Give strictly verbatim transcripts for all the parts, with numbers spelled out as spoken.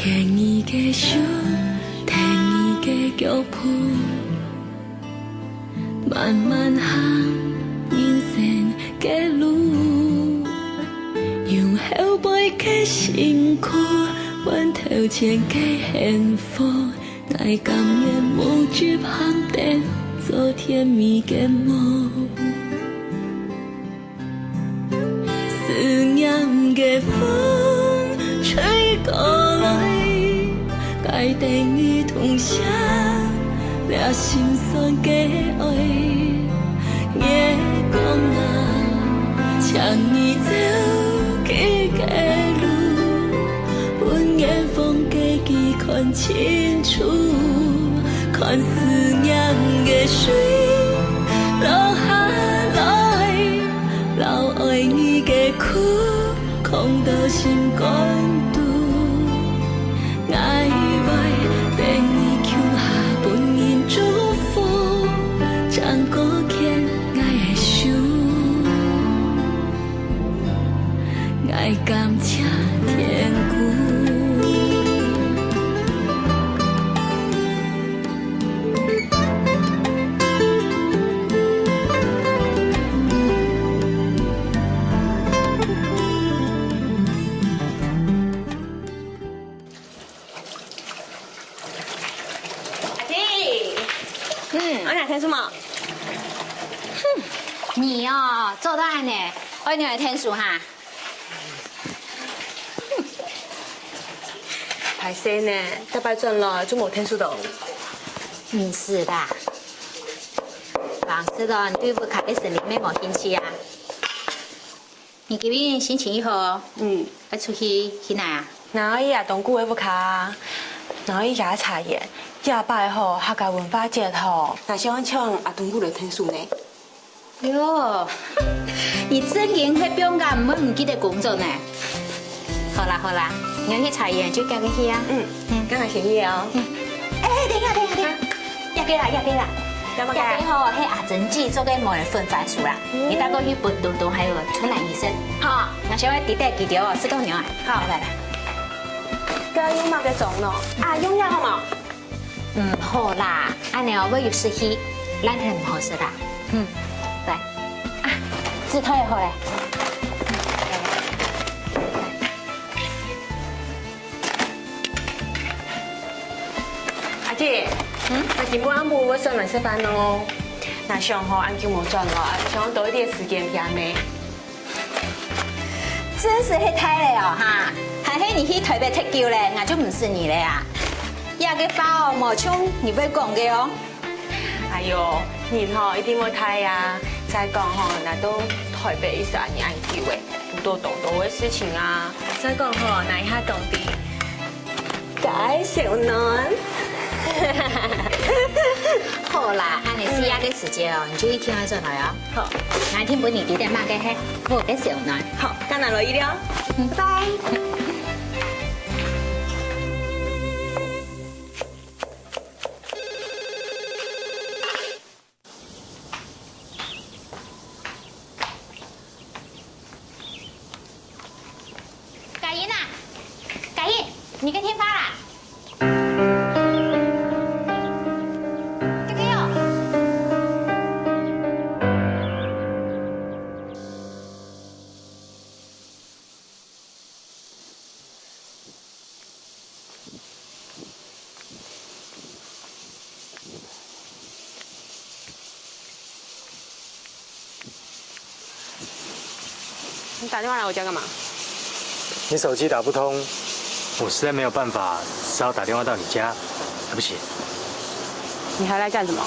牽你个手，跈你个腳步，慢慢行人生个路。用後背个辛苦，換頭前个幸福。𠊎甘願無執行等，做甜蜜个夢。 思念个風吹過來，𠊎等你同享這心酸个愛。月光啊，請你照佢个路，分遠方个佢看清楚，看思念个水落下來。 留愛你个苦，囥到心肝肚。𠊎會等你共下分人祝福，正過牽𠊎个手。𠊎感謝天公。 阿弟，嗯。愛仰天數無？哼，你哦，做到恁呢，愛仰天數哈？ 歹勢呢，逐擺轉來就無𢯭手著。毋使啦，橫直哦，你對屋下个生理乜無興趣啊？你今日心情如何？嗯。愛出去去哪啊？𠊎愛去阿東姑个屋下，𠊎愛去佢个茶園。這擺吼，客家文化節吼，𠊎想愛請阿東姑來𢯭手呢。 喲，你正經係放假毋會毋記得工作呢。好啦好啦，你愛去茶園就遽遽去啊。嗯，嗯。該𠊎先去哦。嗯。哎，等一下，等一下，等一下，這個啦，這個啦。這麼个？這個吼，係阿珍姐做个梅粉番薯啦。嗯。你帶過去分東東還有春蘭姨食。好。𠊎先愛滴滴佢兜哦，食夠牛啊。好。來來來。該用麼个裝呢？啊，用這好無？ 嗯，好啦，恁呢哦，會有濕氣，爛忒毋好食啦。嗯，來，啊，紙袋好咧。阿姐，嗯？𠊎今晡暗晡會轉來食飯哦。𠊎想吼，恁久無轉來，想多一點時間陪阿姆。 真實係大了哦，哈！還係你去台北忒久了，𠊎就毋識你了啊！這個話哦，無像你會講个哦。哎喲，人吼一定會大啊！再講吼，𠊎到台北一十二年恁久了，堵著當多个事情啊！再講吼，𠊎一下當知 該小暖。好啦，恁呢四月个時節哦，你就一定愛轉來哦。好。𠊎聽分你知得麼个係我个小暖。好，該𠊎來去了。嗯，拜拜。 佳音啊，佳音，你个電話啦！這個喲。 你打電話來我家幹嘛？你手機打不通，我實在沒有辦法，只好打電話到你家，對不起。你還來幹什麼？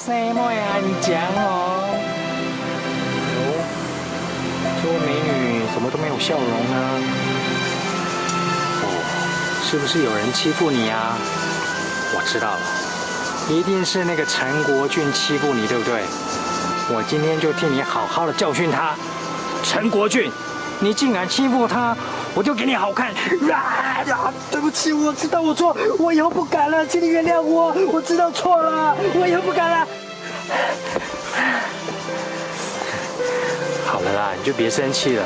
細妹恁靚哦。哦，做美女怎麼都沒有笑容呢？哦，是不是有人欺負你啊？我知道了，一定是那个陈国俊欺负你，对不对？我今天就替你好好的教训他。陈国俊，你竟然欺负他，我就给你好看。啊！对不起，我知道我错，我以后不敢了，请你原谅我，我知道错了，我以后不敢了。好了啦，你就别生气了。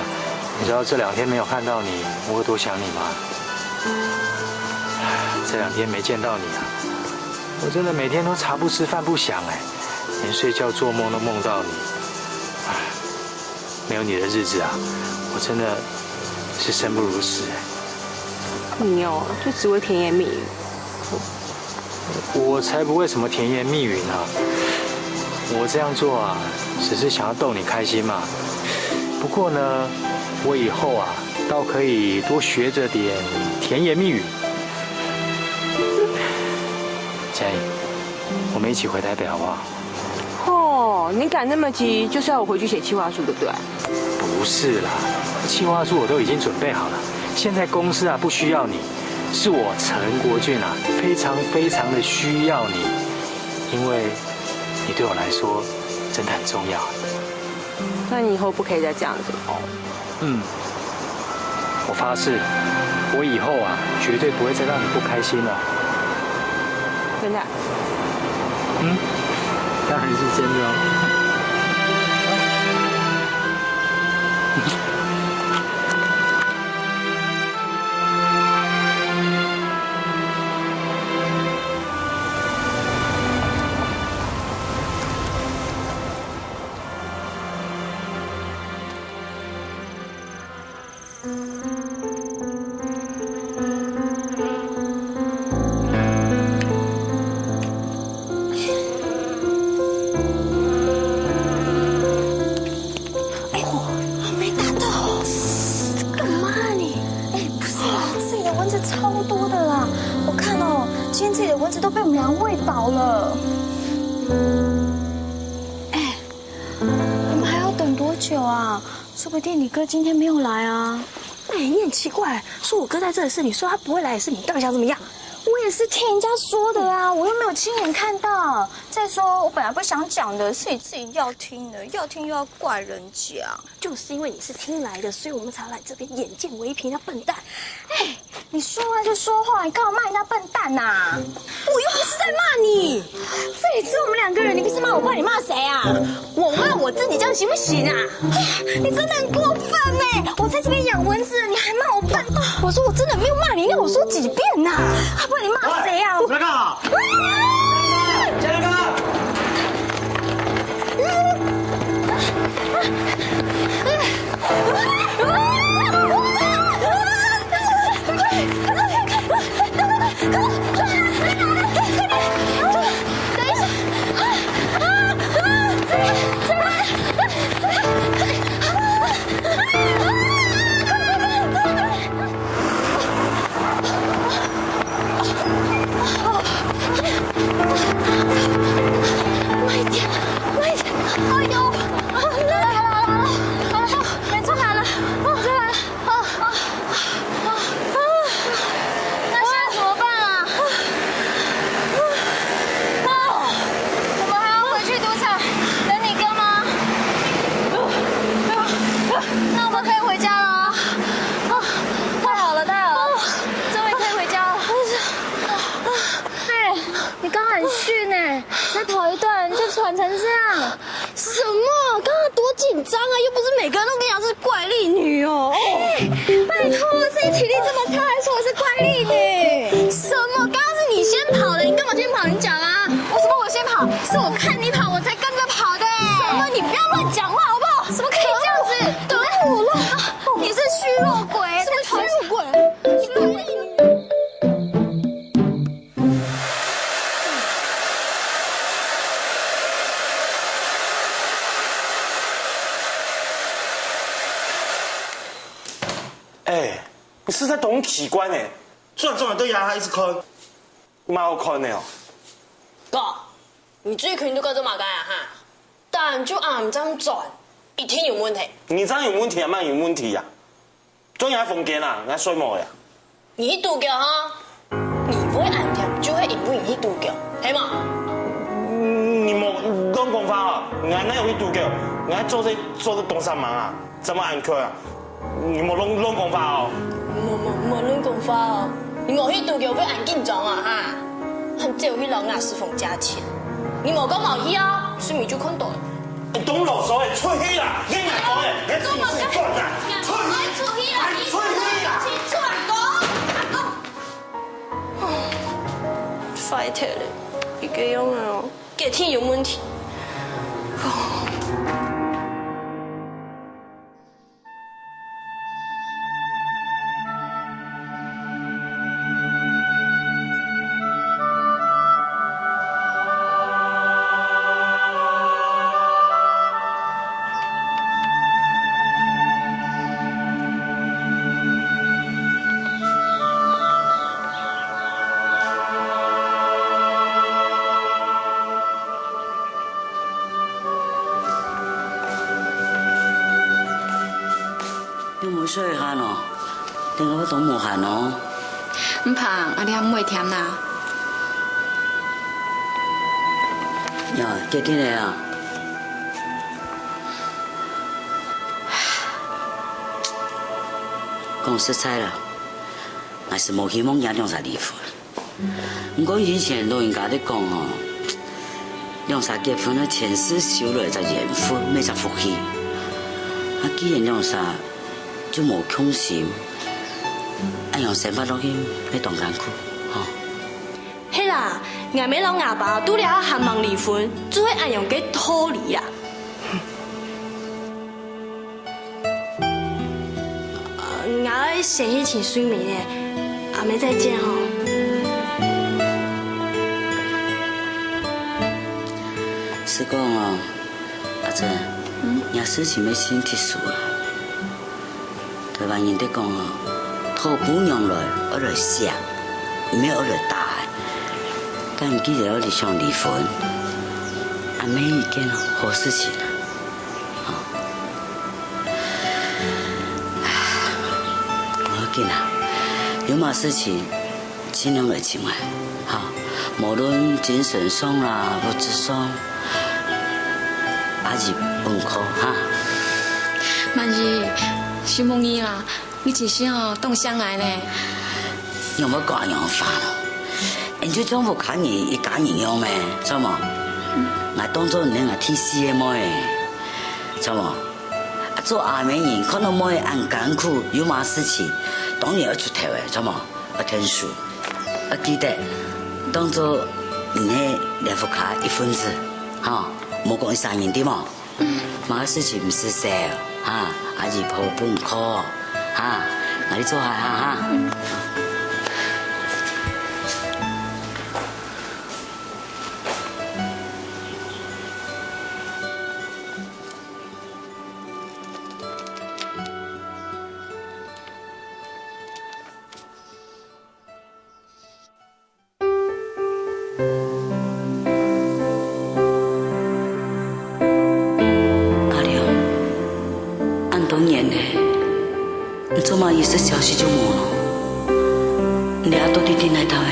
你知道这两天没有看到你，我有多想你吗？这两天没见到你啊，我真的每天都茶不思饭不想哎，连睡觉做梦都梦到你。唉，没有你的日子啊，我真的是生不如死哎。你哦，就只会甜言蜜语。我才不会什么甜言蜜语呢。我这样做啊，只是想要逗你开心嘛。不过呢，我以后啊，倒可以多学着点甜言蜜语。佳怡，我们一起回台北好不好？哦，你赶那么急，就是要我回去写企划书，对不对？不是啦，企划书我都已经准备好了。现在公司啊不需要你，是我陈国俊啊非常非常的需要你，因为你对我来说真的很重要。那你以后不可以再这样子哦。嗯，我发誓，我以后啊绝对不会再让你不开心了。真的？嗯，当然是真的哦。哎呦，还没打到。干嘛你？哎，不是啦，这里的蚊子超多的啦。我看哦，今天这里的蚊子都被我们俩喂饱了。哎，我们还要等多久啊？说不定你哥今天没有来啊。哎，你很奇怪，说我哥在这的事，你说他不会来的事，你到底想怎么样？我也是听人家说的啊，我又没有亲眼看到。再说，我本来不想讲的，是你自己要听的，要听又要怪人家。就是因为你是听来的，所以我们才要来这边眼见为凭啊，笨蛋！哎，你说话就说话，你干嘛骂人家笨蛋呐？我又不是在骂你。这里只有我们两个人，你不是骂我，不然你骂谁啊？我骂我自己，这样行不行啊？你真的很过分哎！我在这边养蚊子，你还骂我笨蛋？我说我真的没有骂你，那我说几遍呐？啊，不然你骂谁啊？我在干嘛？慢一点，慢一点。哎呦，好了，好了，好了，好了，没出汗了，出来了。啊，啊，啊，那现在怎么办啊？啊，我们还要回去赌场等你哥吗？那我们可以回家了啊。啊，太好了，太好了，终于可以回家了。哎，你刚刚很逊哎，才跑一段就喘成这样。什么？刚刚多紧张啊！又不是每个人都跟你讲是怪力女哦。哎，拜托，自己体力这么差，还说我是怪力女？什么？刚刚是你先跑的，你干嘛先跑？你讲啊！为什么我先跑？是我看你跑，我才跟着跑的。什么？你不要乱讲话好不好？怎么可以这样子？等我了，你是虚弱鬼，什么虚弱鬼？你怪力女。哎，你实在当奇怪呢，转转对呀，一直看，蛮好看的哦。哥，你最近都在做么个啊哈？但就暗这样转，一定有问题。你这样有问题啊，蛮有问题呀。 做人个房间啊，𠊎睡無呀。你去賭博哈？你會恁樣，就係因為你去賭博，係無？講話哦，𠊎哪有去賭博，𠊎做事做得當煞猛啊，做麼个恁𤸁啊？你莫亂亂講話哦。莫莫莫亂講話哦！你無去賭博會恁緊張啊哈？還走去摎雅詩風借錢，你無講無去哦，順便就看到了。你當囉嗦个，出去啦！你愛講个，你自己去管啦！出去！出去啦！你出去啦！出去！壞忒了，一個樣哦，決定有問題。你毋睡一下喏，等下會當無閒哦。毋怕，𠊎這毋會悿啦。呀，決定了啊！講實在啦，𠊎係無希望佢兩儕離婚。 毋過以前老人家在講哦，兩儕結婚愛前世修來隻緣分，乜隻福氣。啊，既然兩儕就無共心，恁樣生活落去，會當艱苦，吼。係啦，𠊎姆摎吾爸都這下還吂離婚，就係恁樣个道理啦。 呃，𠊎愛先去尋水妹咧，阿姆再見吼。係講哦，阿珍，嗯？若事情乜盡特殊啊。台灣人在講哦，討餔娘來，愛來惜，毋係愛來打个。但你既然愛想離婚，阿姆意見哦，好事情啊。 哦。無要緊啊，有麼事情盡量來尋𠊎，哈，無論精神上啦、物質上，阿姨分你靠，哈。滿姨，承蒙你啊，你真係哦，當惜𠊎呢。你有無講恁樣話咯？你就像屋下人一家人樣咩，知無？𠊎當做你係𠊎第四个妹，知無？ 啊，做阿姆人看到妹仔恁艱苦，有麼事情，當然愛出頭个，知無？愛𢯭手，愛記得，當做你係這屋下一份子，哈，莫講一儕人，對無？麼个事情毋使愁，哈，阿姨婆分你靠，哈，𠊎去做下哈，哈。阿良，恁多年了，你做麼个一息消息就無咯？你這下到底在哪位？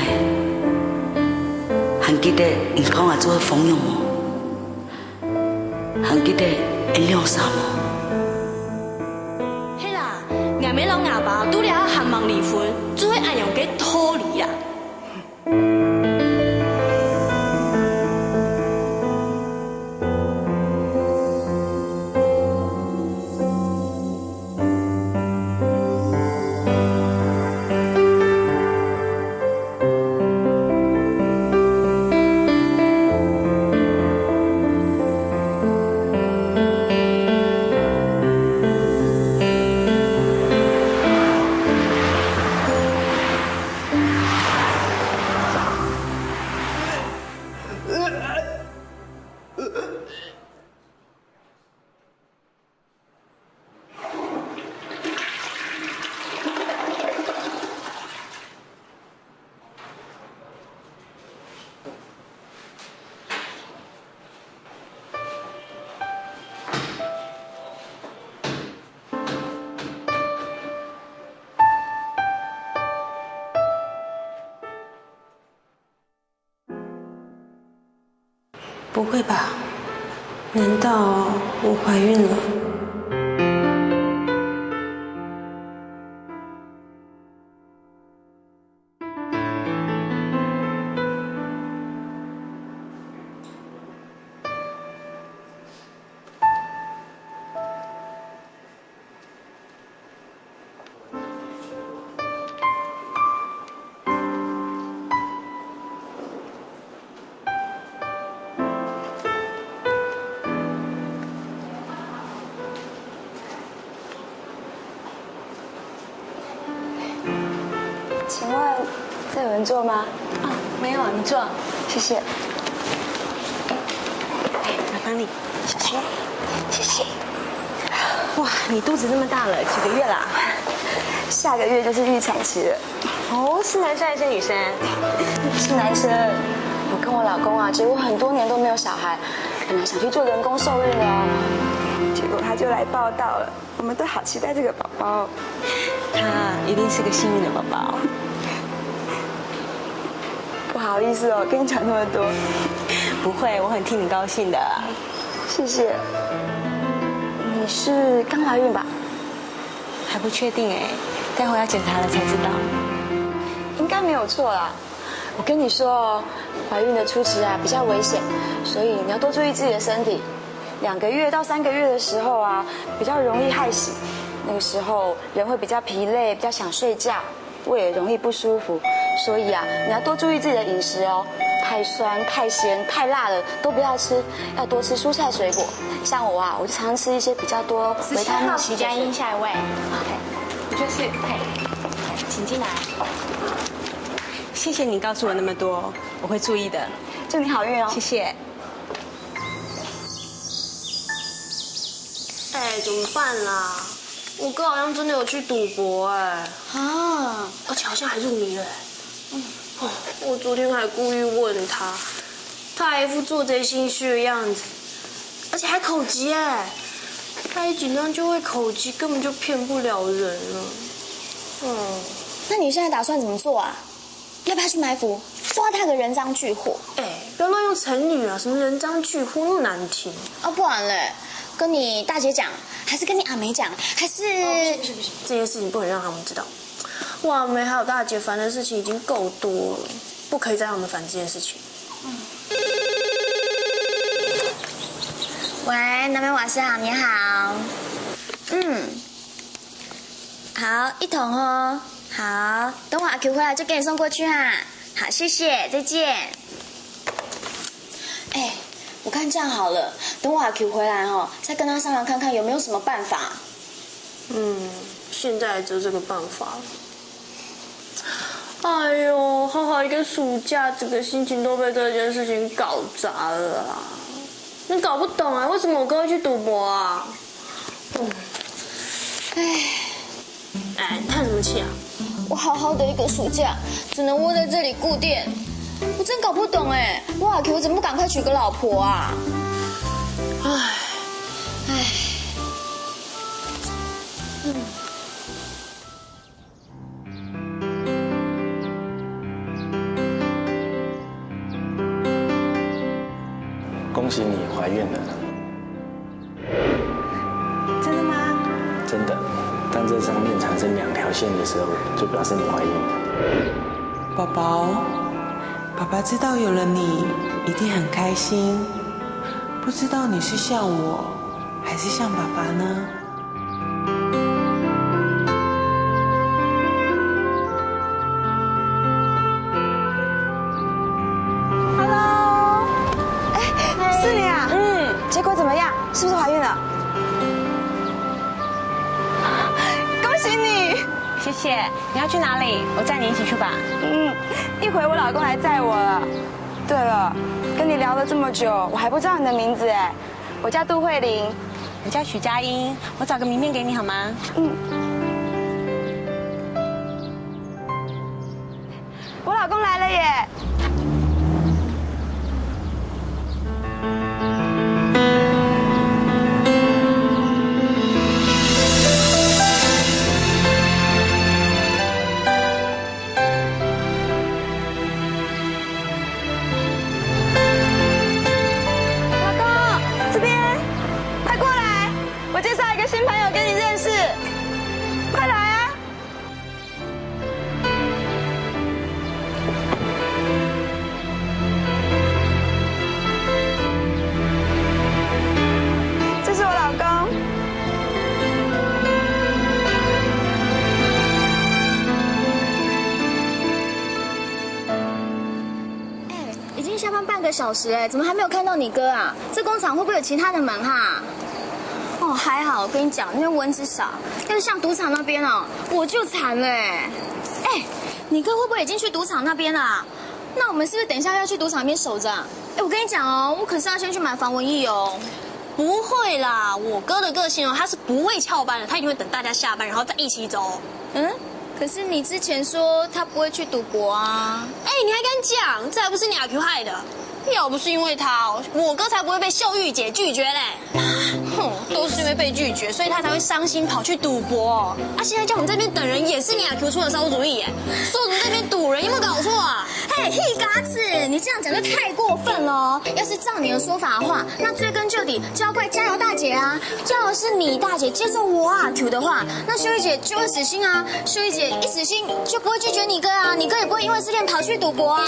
還記得你摎𠊎做个風雨無？ 還記得𠊎兩儕無？係啦，𠊎姆摎𠊎爸都這下還吂離婚，就係恁樣个道理啊。不會吧？难道我怀孕了？请问，这有人坐吗？啊，没有，你坐。谢谢。哎，麻烦你，小心。谢谢。哇，你肚子这么大了，几个月啦？下个月就是预产期了。哦，是男生还是女生？是男生。我跟我老公啊，结婚很多年都没有小孩，本来想去做人工受孕的哦，结果他就来报到了。 我们都好期待这个宝宝。他一定是个幸运的宝宝。不好意思哦，跟你讲那么多。不会，我很替你高兴的。谢谢。你是刚怀孕吧？还不确定哎，待会要检查了才知道。应该没有错啦。我跟你说哦，怀孕的初期啊比较危险，所以你要多注意自己的身体。两个月到三个月的时候啊，比较容易害喜，那个时候人会比较疲累，比较想睡觉，胃也容易不舒服。所以啊，你要多注意自己的饮食哦，太酸、太咸、太辣的都不要吃，要多吃蔬菜水果。像我啊，我就常常吃一些比较多维他命 C 的水果。十三号徐佳音下一位，OK，我就是，嘿，请进来。谢谢你告诉我那么多，我会注意的。祝你好运哦。谢谢。 哎，怎么办啦？我哥好像真的有去赌博哎，啊，而且好像还入迷了哎。哦，我昨天还故意问他，他还一副做贼心虚的样子，而且还口疾哎。他一紧张就会口疾，根本就骗不了人了。嗯，那你现在打算怎么做啊？ 要不要去埋伏，抓他个人赃俱获？哎，不要乱用成语啊，什么人赃俱获那么难听。啊，不然嘞，跟你大姐讲，还是跟你阿梅讲，还是……哦，不行不行不行，这件事情不能让他们知道。我阿梅还有大姐烦的事情已经够多了，不可以再让他们烦这件事情。喂，南美瓦斯行，你好。嗯，好，一桶哦。 好，等我阿Q回来就给你送过去哈。好，谢谢，再见。哎，我看这样好了，等我阿Q回来哦，再跟他商量看看有没有什么办法。嗯，现在只有这个办法了。哎呦，好好一个暑假，整个心情都被这件事情搞砸了啊！你搞不懂啊，为什么我哥会去赌博啊？ 唉，哎，你叹什么气啊？我好好的一个暑假，只能窝在这里顾店，我真搞不懂哎，我阿Q怎么不赶快娶个老婆啊？唉，唉，嗯。 恭喜你怀孕了。真的吗？真的，当这张面产生两条线的时候，就表示你怀孕了。宝宝，爸爸知道有了你，一定很开心。不知道你是像我，还是像爸爸呢？ Hello，哎，是你啊？嗯，结果怎么样？是不是怀孕了？恭喜你！谢谢。你要去哪里？我载你一起去吧。嗯，一会我老公来载我了。对了，跟你聊了这么久，我还不知道你的名字哎。我叫杜慧玲。我叫许佳音，我找个名片给你好吗？嗯。 我老公来了耶！老公，这边。小时哎，怎么还没有看到你哥啊？这工厂会不会有其他的门哈？哦，还好，我跟你讲，因为蚊子少，要是像赌场那边哦，我就惨了哎。哎，你哥会不会已经去赌场那边了啊？那我们是不是等一下要去赌场那边守着啊？哎，我跟你讲哦，我可是要先去买防蚊液哦。不会啦，我哥的个性哦，他是不会翘班的，他一定会等大家下班，然后再一起走。嗯，可是你之前说他不会去赌博啊。哎，你还敢讲？这还不是你阿 Q 害的。要不是因为他哦，我哥才不会被秀玉姐拒绝嘞。哼，都是因为被拒绝，所以他才会伤心跑去赌博。啊，现在叫我们这边等人，也是你阿 Q 出的馊主意耶。说我们这边赌人，有没有搞错啊？嘿，嘿，嘎子，你这样讲就太过分了哦。要是照你的说法的话，那追根究底就要怪佳瑶大姐啊。要是你大姐接受我阿 Q 的话，那秀玉姐就会死心啊。秀玉姐一死心就不会拒绝你哥啊，你哥也不会因为失恋跑去赌博啊。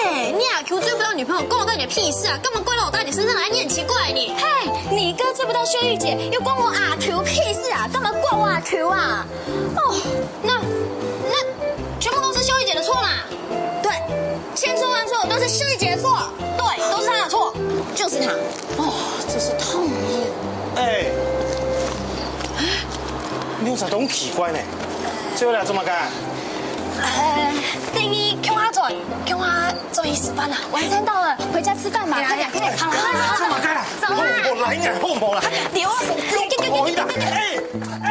哎，你阿 Q 追不到女朋友，关我大姐屁事啊！干嘛怪到我大姐身上来？你很奇怪你。嘿，你哥追不到秀玉姐，又关我阿 Q 屁事啊？干嘛怪我阿 Q 啊？哦，那那全部都是秀玉姐的错嘛？对，千错万错都是秀玉姐的错。对，都是她的错。就是她。哦，真是讨厌。哎，你有啥东西奇怪呢？这回来做么个？呃，等你共下转，共下转去吃饭啦。晚餐到了，回家吃饭吧，快点，快点，好了，好了，好了，做么个啦？走啦。好，我来呢，好，我来。快点，快点，快点，快点，快点。哎，哎。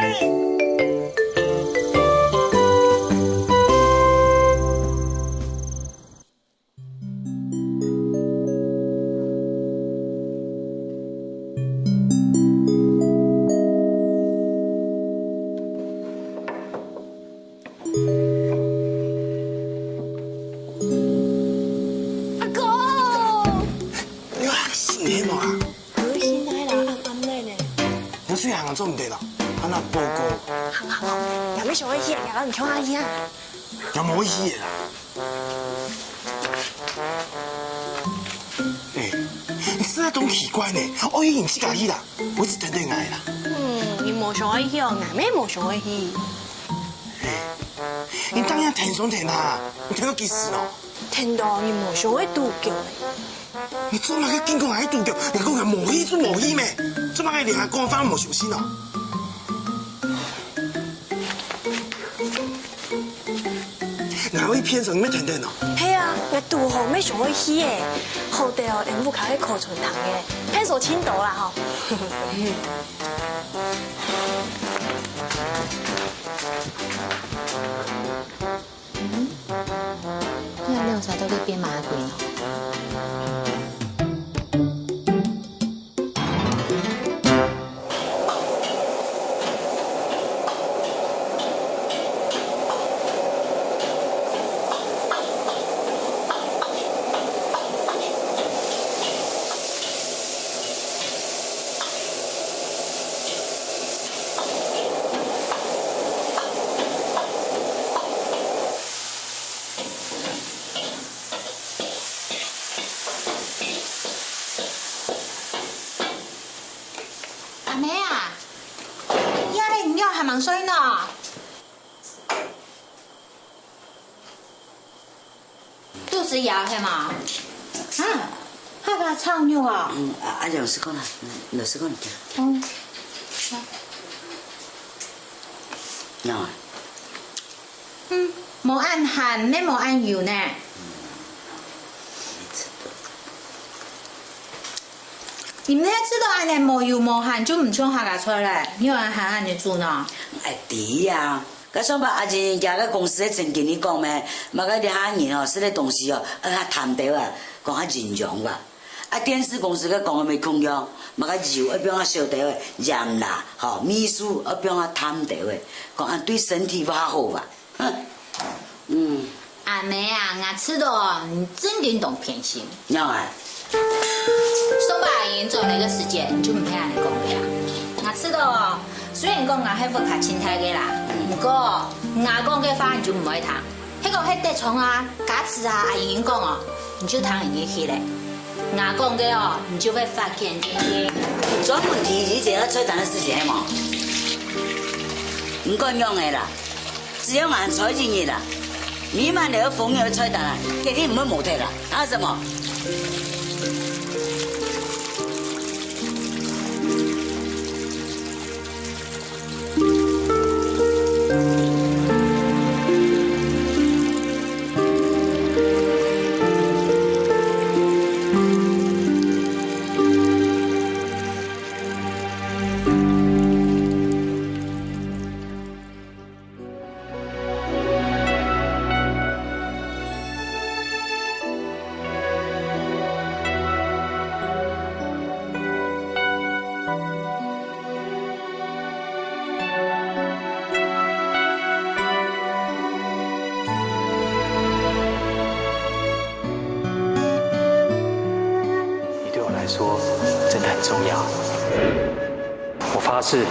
阿公！你有嚇醒了無啊？有醒來啦，暗暗个呢。你睡行做毋得咯？啊，那報告。行行行，也無想愛去，也毋想愛去啊。也無去啦。哎，你實在當奇怪呢，愛去你自家去啦，我一直等等𠊎啦。嗯，你無想愛去哦，𠊎乜無想愛去。哎，你當然跈上跈下，你跈到幾時咯？跈到你無想愛賭博欸。你做麼个緊講𠊎賭博，你講𠊎無去就無去咩？做麼个連𠊎講話都無相信哦？ 𠊎會騙手，你乜跈等哦？係啊，𠊎堵好乜想愛去欸。好得哦，𫣆屋下个靠窗窗仔，騙手盡多啦吼。嗯，你阿娘在到底變麼个鬼呢？ 阿姆啊，夜暗了還吂睡呢？肚屎枵係無？啊，客家炒肉啊？嗯，啊，啊，老實講啦，嗯，老實講。哦。仰啊？ 嗯，無恁鹹，乜無恁油呢。你毋係知著恁仔無油無鹹就毋像客家菜咧，仰恁鹹恁仔煮呢？哎，對啊，該上擺阿珍厥个公司个陳經理講咩，麼个這下人哦，食个東西哦，愛較淡兜啊，講較營養吧。 啊，電視公司个講个乜共樣，麼个油愛放較少兜仔，鹽啦，吼，味素愛放較淡兜仔，講恁對身體會較好吧。哼，嗯。阿姆啊，𠊎知著哦，你真經當偏心。仰仔？上擺阿英轉來个時節，你就毋係恁仔講个啊。𠊎知著哦，雖然講𠊎係屋下盡大个啦，毋過𠊎講个話你就毋愛聽。 係講係德聰啊、家慈啊、阿英講哦，你就聽人家去咧。𠊎講个哦，你就會發現个。專門提以前个菜單个事情係無？毋管仰仔啦，只要𠊎在這日啦，美滿樓个風月个菜單啊，絕對毋會無忒啦。啊，什麼？说，真的很重要。我发誓，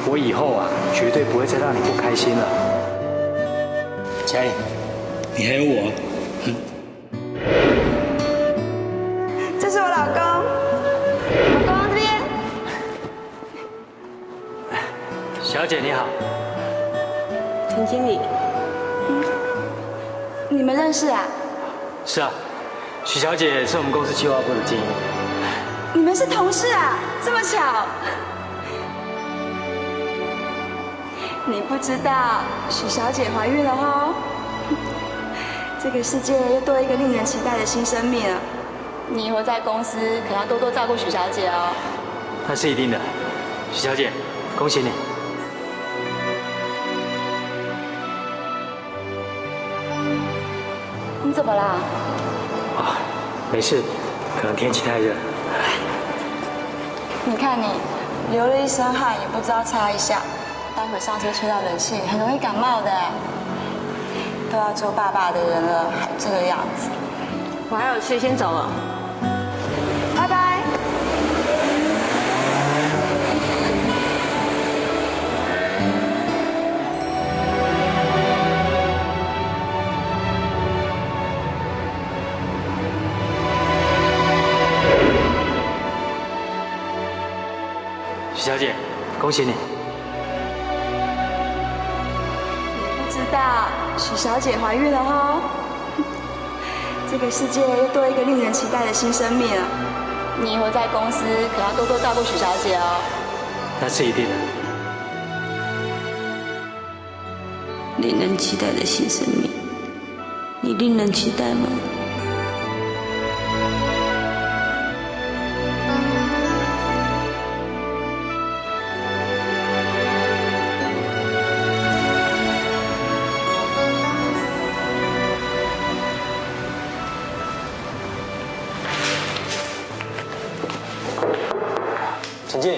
我以后啊，绝对不会再让你不开心了。佳穎，你还有我。这是我老公，老公这边。小姐你好。陈经理，你们认识啊？是啊，许小姐是我们公司企划部的经理。你们是同事啊？这么巧？你不知道许小姐怀孕了哦。这个世界又多一个令人期待的新生命了。你以后在公司可要多多照顾许小姐哦。那是一定的，许小姐，恭喜你。你怎么啦？啊，没事，可能天气太热。你看你流了一身汗，也不知道擦一下，待会上车吹到冷气，很容易感冒的。都要做爸爸的人了，还这个样子。我还有事，先走了。拜拜。许小姐，恭喜你！不知道许小姐怀孕了哦。这个世界又多一个令人期待的新生命了。你以后在公司可要多多照顾许小姐哦。那是一定的。令人期待的新生命，你令人期待吗？请进。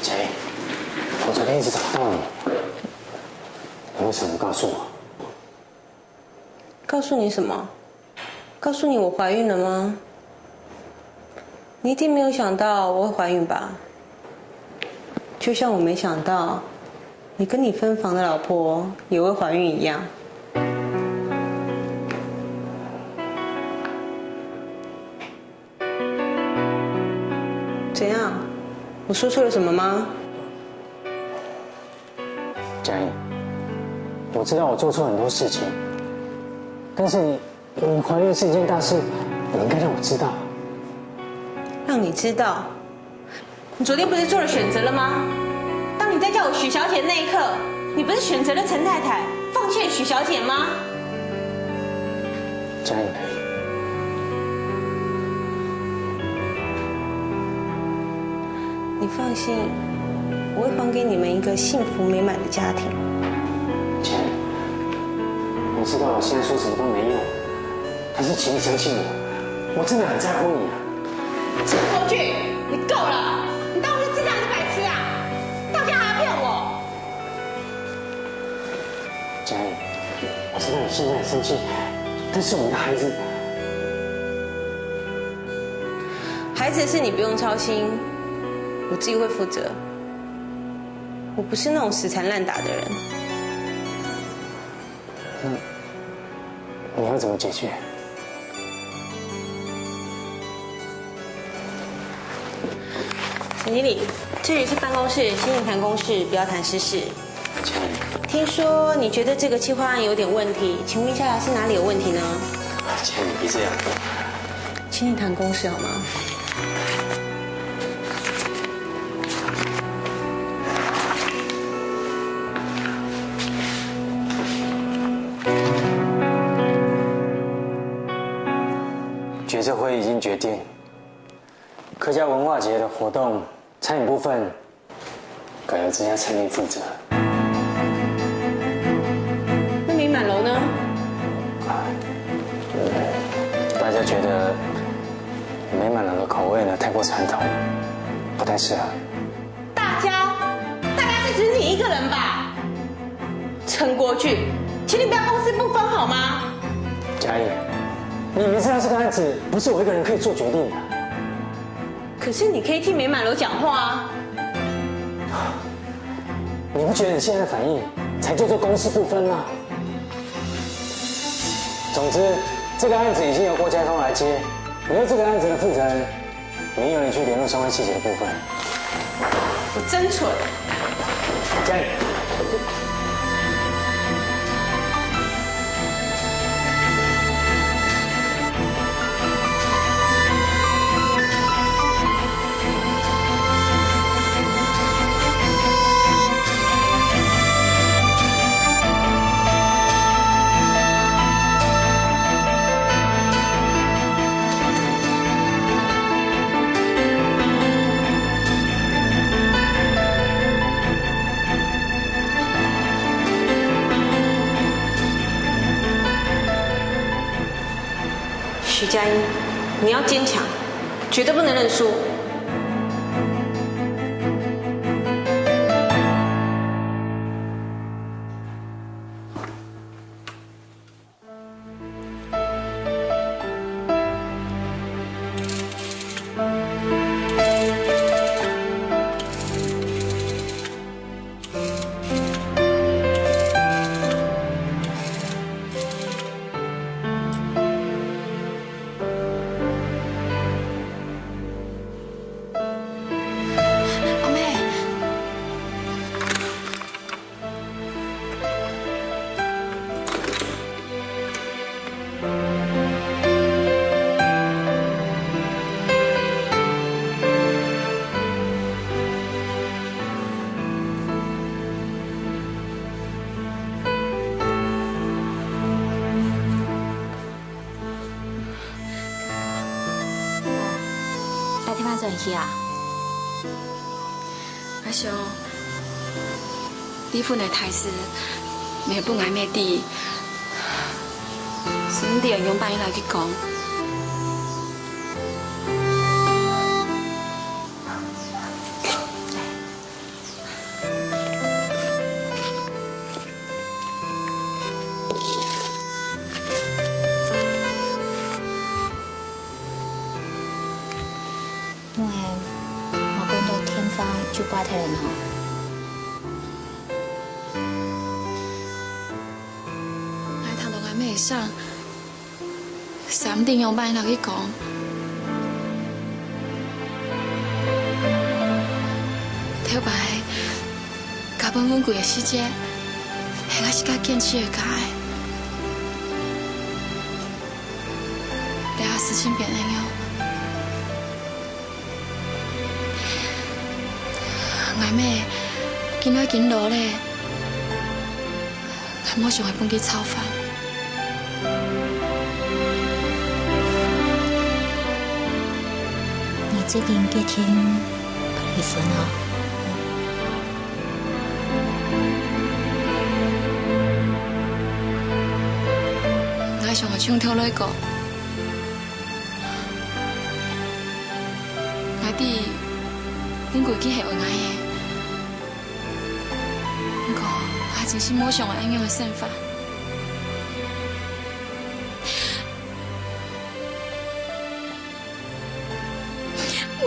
姐，我昨天一直找不到你，你为什么不告诉我？告诉你什么？告诉你我怀孕了吗？你一定没有想到我会怀孕吧？就像我没想到你跟你分房的老婆也会怀孕一样。怎样？我说错了什么吗？佳穎，我知道我做错很多事情，但是你，你怀孕是一件大事，你应该让我知道。让你知道？你昨天不是做了选择了吗？当你在叫我许小姐那一刻，你不是选择了陈太太，放弃了许小姐吗？佳穎，你放心，我会还给你们一个幸福美满的家庭。佳穎，我知道我现在说什么都没用，但是请你相信我，我真的很在乎你啊。陈国俊，你够了！你当我是智障还是白痴啊？到现在还要骗我？佳穎，我知道你现在很生气，但是我们的孩子，孩子的事你不用操心，我自己会负责。我不是那种死缠烂打的人。你要怎么解决？陈经理，这里是办公室，请你谈公事，不要谈私事。佳穎，听说你觉得这个企划案有点问题，请问一下是哪里有问题呢？佳穎，别这样。请你谈公事好吗？决策会已经决定，客家文化节的活动餐饮部分改由这家餐厅负责。那美满楼呢？大家觉得美满楼的口味呢太过传统，不太适合。大家，大家是指你一个人吧？陈国俊，请你不要公私不分好吗？佳音，你明知道这个案子不是我一个人可以做决定的。可是你可以替美满楼讲话啊。你不觉得你现在的反应才叫做公私不分吗？总之，这个案子已经由郭家通来接，你是这个案子的负责人，你有理去联络相关细节的部分。我真蠢。佳音。徐佳音，你要坚强，绝对不能认输。阿妹。打电话转去啊？阿雄，离婚个大事，毋好分阿妹知，毋知愛仰般來去講。 因為無講到電話就掛忒了吼。𠊎聽到𠊎妹會傷， 三定用辦法去講。頭擺，嫁分文貴个時節，係𠊎自家堅持个家个。這下事情變恁樣，𠊎妹今來緊老咧。 𠊎無想愛分佢操煩。你決定決定離婚哦？𠊎想愛從頭來過。𠊎知，文貴佢係愛𠊎个。 毋過，𠊎真心無想愛恁樣个生活。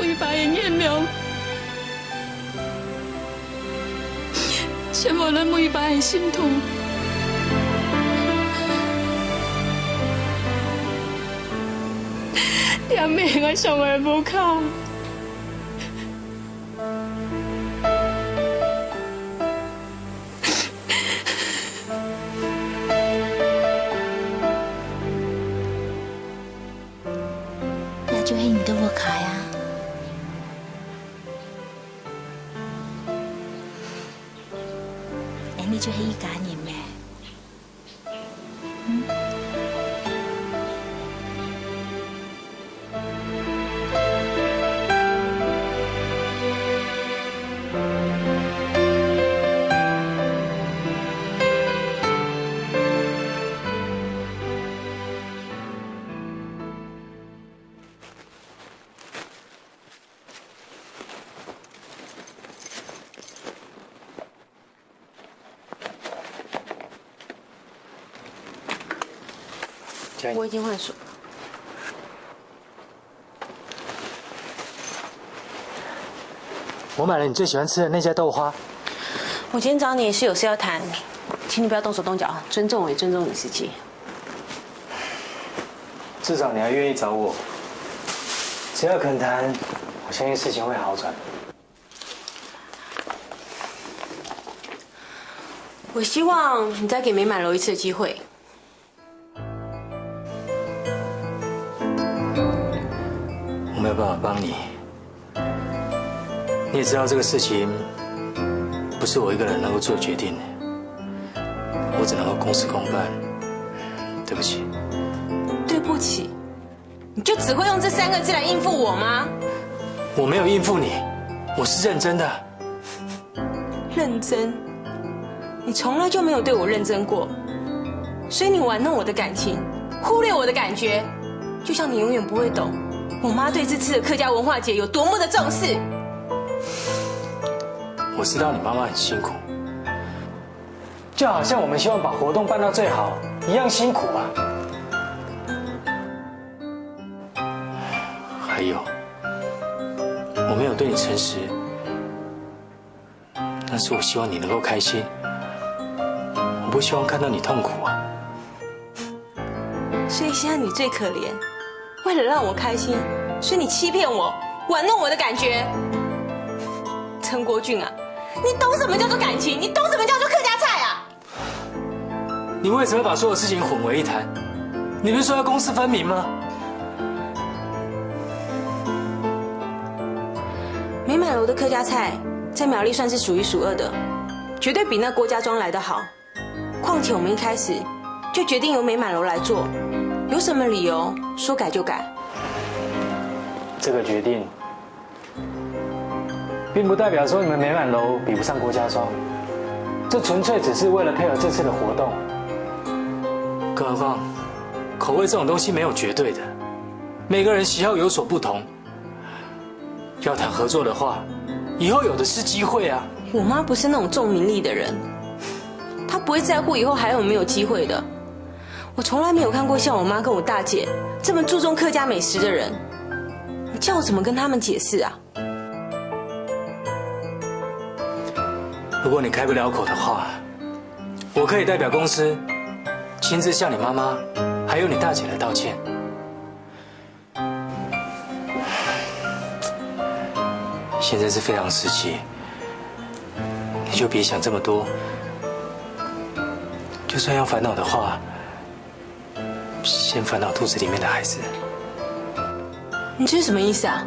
每擺个原諒，全部都每擺个心痛。也毋係𠊎想愛無較。 這就係你个屋下啊！恁樣就係一家人咩？我已经换水了。我买了你最喜欢吃的那家豆花。我今天找你是有事要谈，请你不要动手动脚，尊重我，也尊重你自己。至少你还愿意找我。只要肯谈，我相信事情会好转。我希望你再给美满楼一次机会。 我没有办法帮你。你也知道这个事情不是我一个人能够做决定的，我只能够公事公办。对不起。对不起？你就只会用这三个字来应付我吗？我没有应付你，我是认真的。 认真？你从来就没有对我认真过，所以你玩弄我的感情，忽略我的感觉，就像你永远不会懂我妈对这次的客家文化节有多么的重视。我知道你妈妈很辛苦，就好像我们希望把活动办到最好一样辛苦啊。还有，我没有对你诚实， 但是我希望你能够开心，我不希望看到你痛苦啊。所以现在你最可怜，为了让我开心，所以你欺骗我，玩弄我的感觉。陈国俊啊，你懂什么叫做感情？你懂什么叫做客家菜啊？ 你为什么把所有事情混为一谈？你不是说要公私分明吗？美满楼的客家菜在苗栗算是数一数二的，绝对比那郭家庄来得好。况且我们一开始就决定由美满楼来做，有什么理由说改就改？这个决定 并不代表说你们美满楼比不上郭家庄，这纯粹只是为了配合这次的活动。更何况，口味这种东西没有绝对的，每个人喜好有所不同。要谈合作的话，以后有的是机会啊。我妈不是那种重名利的人，她不会在乎以后还有没有机会的。我从来没有看过像我妈跟我大姐这么注重客家美食的人，你叫我怎么跟他们解释啊？ 如果你开不了口的话，我可以代表公司亲自向你妈妈还有你大姐来道歉。现在是非常时期，你就别想这么多。就算要烦恼的话，先烦恼肚子里面的孩子。你这是什么意思啊？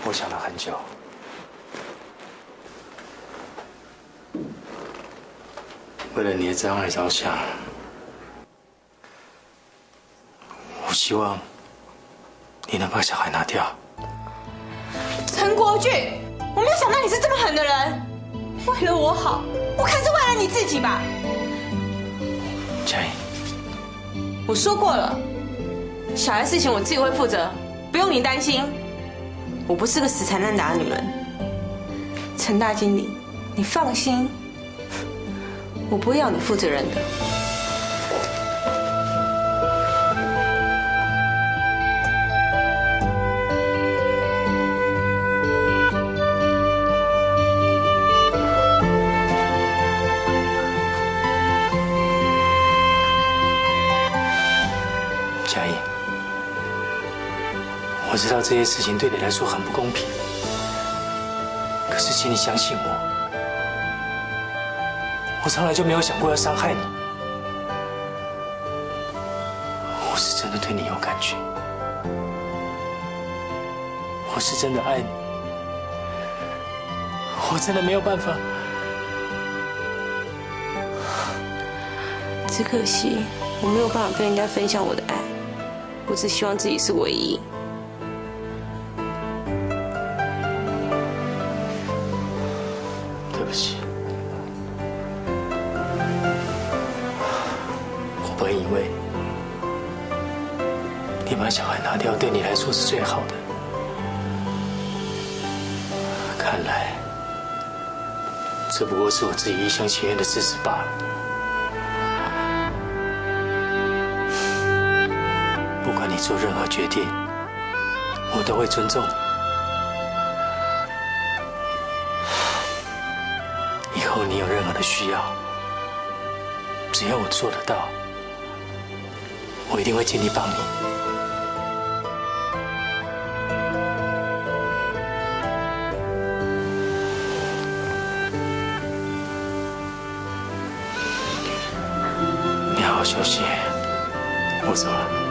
我想了很久，为了你的将来着想，我希望你能把小孩拿掉。陈国俊，我没有想到你是这么狠的人。为了我好，我看是为了你自己吧。佳音，我说过了，小孩事情我自己会负责，不用你担心。我不是个死缠烂打的女人。陈大经理，你放心，我不会要你负责任的。佳音，我知道这些事情对你来说很不公平，可是请你相信我，我从来就没有想过要伤害你。我是真的对你有感觉，我是真的爱你，我真的没有办法。只可惜我没有办法跟人家分享我的爱，我只希望自己是唯一。 对不起，我本以为你把小孩拿掉对你来说是最好的，看来，只不过是我自己一厢情愿的自私罢了。不管你做任何决定，我都会尊重。以后你有任何的需要，只要我做得到，我一定会尽力帮你。你好好休息，我走了。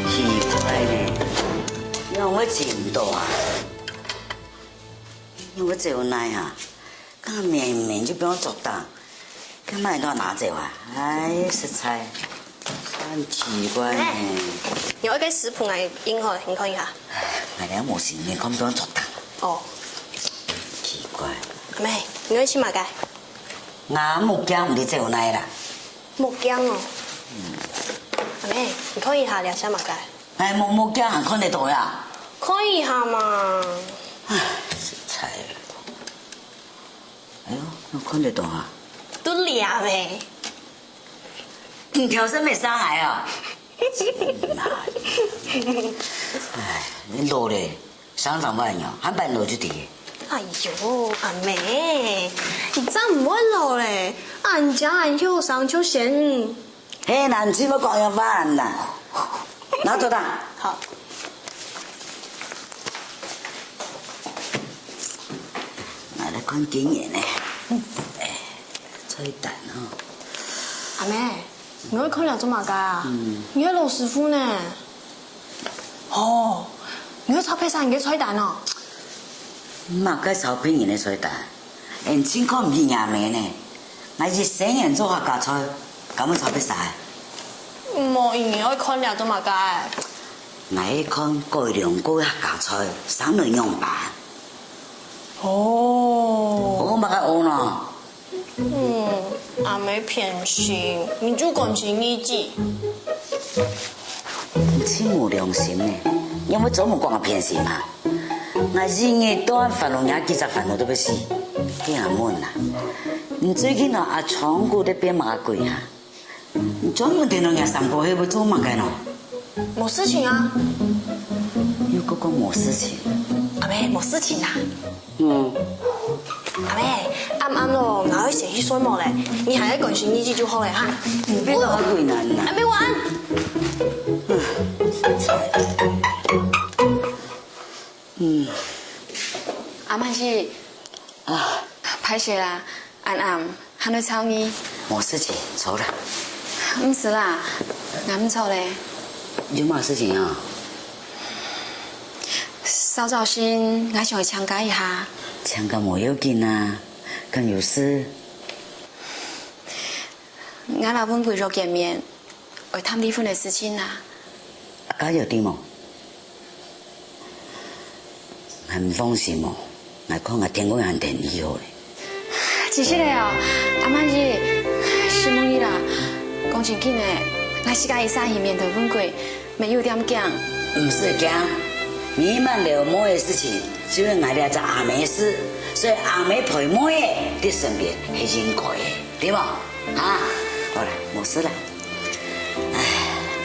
奇怪呢，仰會尋毋到啊？仰會走哪啊？剛明明就放桌頂， 該麼人都拿走啊？哎，實在，真奇怪呢。哎，你愛个食譜𠊎印好，你看一下。哎，𠊎這無閒，你看不懂做當。哦。奇怪。阿妹，你愛食麼个？𠊎目鏡毋知走哪啦。目鏡哦。嗯。阿妹，你看一下，這寫麼个？哎，目，目鏡還看得到呀？看一下嘛。哎，實在。 哎喲，仰看得到啊？都了咩？你調整沒上來啊？哎，你老咧，生長不了，還半老就跌。哎喲，阿妹，你真毋會老咧，恁樣恁後生就先 嘿，難聽，我講一番啦。拿走它。好。拿來看今年呢。哎，菜單哦。阿妹，你會看了做麼个啊？嗯。你係老師傅呢。哦，你會抄別儕人个菜單哦。麼个抄別人个菜單？ 𠊎盡看毋起若姆呢。𠊎一生人做客家菜，敢會抄別儕？無，你愛看這做麼个？𠊎愛看改良過客家菜，生來仰般。哦。學麼个學呢？嗯，阿姆偏心，你就講心義氣。你盡無良心呢，仰會做麼个講偏心啊？ 𠊎一日到暗煩惱若幾隻煩惱都會死。該阿妹啊，你最近摎阿昌牯在變麼个鬼啊？你專門跈等若三哥係會做麼个呢？無事情啊。又過講無事情。阿姆，無事情啊。嗯。阿姆，暗暗咯，𠊎愛先去睡目咧，你還愛關心日記就好咧哈。你別搞鬼男啊。阿姆，晚安。唉，實在。 嗯。阿滿姨，啊。歹勢啦，恁暗，還愛吵你。無事情，坐啦。毋使啦，𠊎毋吵咧。有麼事情啊？稍早先，𠊎想愛請假一下。請假無要緊啊，敢有事？𠊎摎文貴約見面， 愛談離婚个事情啊。阿嘉有知無？還毋放心哦，𠊎看𠊎天光還等你好咧。真實个哦，阿滿姨，承蒙你啦。講真經个，𠊎自家一儕去面對文貴，乜有點驚。毋使驚，美滿樓妹个事情，就係𠊎這隻阿姆个事，所以阿姆陪妹仔在身邊係應該个，對無？啊，好啦，無事啦。 唉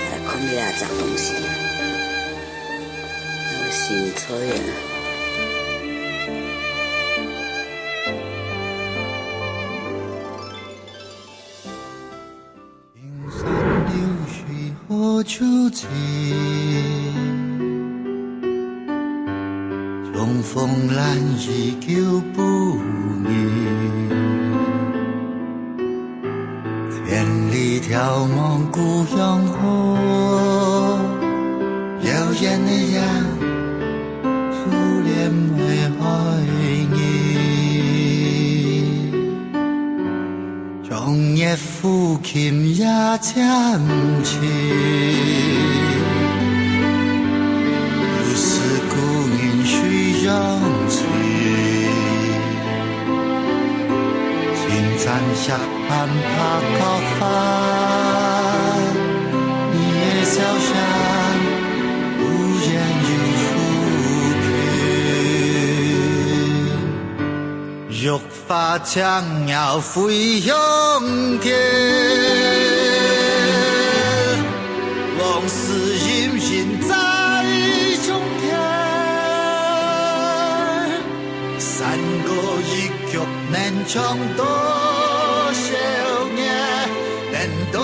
，𠊎來看這隻東西。新菜啊。秋情，重逢难以久不你。千里眺望故乡河，遥远的呀，初恋的爱你。 长夜抚琴夜渐静，如是故人谁相随？青山下，寒怕高发，你的笑声忽远又忽近。 玉发轻摇飞向天，往事隐隐在胸间。山歌一曲能唱多少年，能多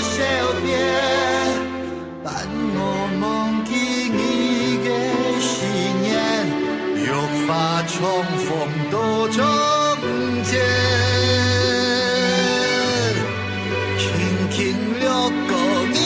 少遍？ 伴我忘记你的思念，玉发重逢多从前。轻轻掠过你